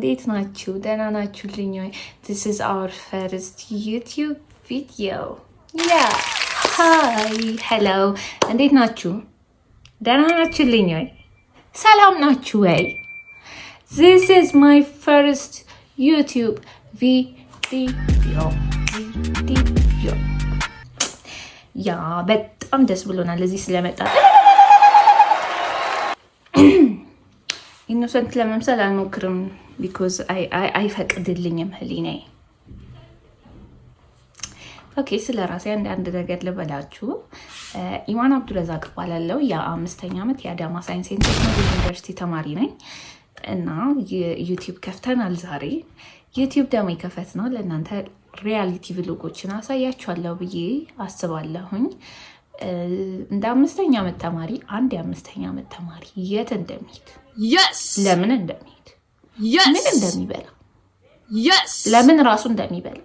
እንዴት ናችሁ? ደህና ናችሁልኝ ወይ? This is our first YouTube video. Yeah, hi, hello። እንዴት ናችሁ? ደህና ናችሁልኝ ወይ? ሰላም ናችሁ ወይ? This is my first YouTube video. Yeah, በጣም ደስ ብሎናል እዚህ ስለመጣ። Innocent ለመምሰል አልሞክርም because አይፈቅድልኝም ህሊናዬ። Okay፣ ስለ ራሴ አንዳንድ ነገር ልበላችሁ። ኢማን አብዱረዛቅ እባላለሁ። የአምስተኛ ዓመት የአዳማ ሳይንስ and ቴክኖሎጂ ዩኒቨርሲቲ ተማሪ ነኝ እና YouTube ከፍተናል ዛሬ። YouTube ደግሞ የከፈትነው ለእናንተ reality vlog ኦችን አሳያችኋለሁ ብዬ አስባለሁኝ። እንደ አምስተኛ ዓመት ተማሪ፣ አንድ የአምስተኛ ዓመት ተማሪ የት እንደሚሄድ፣ ለምን እንደሚሄድ፣ ምን እንደሚበላ፣ ለምን ራሱ እንደሚበላ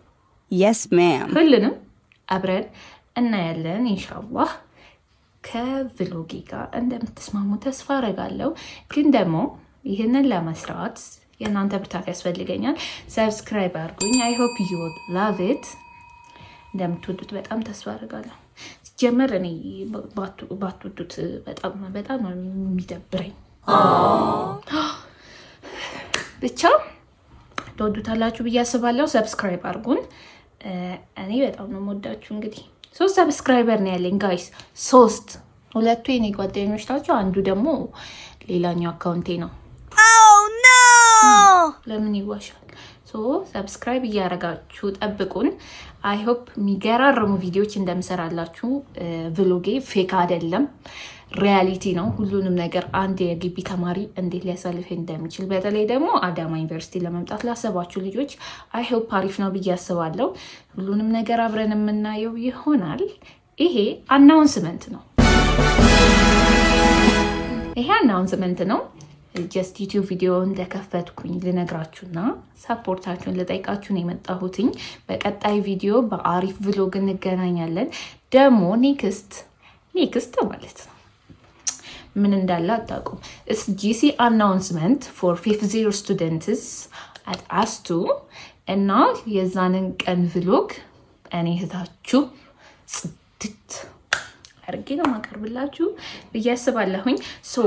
Yes, ma'am. ሁሉንም አብረን እናያለን። ኢንሻአላህ ከ vlog ኤ ጋር እንደምትስማሙ ተስፋ አረጋለሁ። ግን ደግሞ ይህንን ለመስራት የእናንተ ብርታት ያስፈልገኛል። Subscribe አድርጉኝ። I hope you love it። እንደምትወዱት በጣም ተስፋ አደርጋለሁ። ሲጀመር እኔ ባትወዱት በጣም በጣም ነው የሚደብረኝ። ብቻ ትወዱታላችሁ ብዬ አስባለሁ። Subscribe አድርጉን። እኔ በጣም ነው የምወዳችሁ። እንግዲህ ሶስት subscriber ነው ያለኝ guys፣ ሶስት። ሁለቱ የኔ ጓደኞች ናቸው። አንዱ ደግሞ ሌላኛው account ኤ ነው። ለምን ይዋሻል? So subscribe እያደረጋችሁ ጠብቁን። I hope የሚገራርሙ ቪዲዮዎች እንደምሰራላችሁ። Vlog ኤ fake አይደለም፣ reality ነው። ሁሉንም ነገር አንድ የግቢ ተማሪ እንዴት ሊያሳልፍ እንደሚችል፣ በተለይ ደግሞ አዳማ ዩኒቨርሲቲ ለመምጣት ላሰባችሁ ልጆች I hope አሪፍ ነው ብዬ አስባለሁ። ሁሉንም ነገር አብረን የምናየው ይሆናል። ይሄ announcement ነው። ይሄ announcement ነው። Just YouTube ቪዲዮ እንደከፈትኩኝ ልነግራችሁና support ኣችሁን ልጠይቃችሁ ነው የመጣሁትኝ። በቀጣይ ቪዲዮ በአሪፍ vlog እንገናኛለን። ደግሞ next ማለት ነው ምን እንዳለ አታውቁም። It's GC announcement for fifth year students at ASTU እና የዛንን ቀን vlog እኔ እህታችሁ ጽድት አድርጌ ነው ማቀርብላችሁ ብዬ አስባለሁኝ። So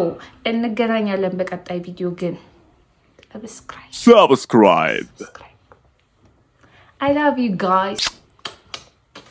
እንገናኛለን በቀጣይ ቪዲዮ። ግን subscribe Subscribe. I love you guys.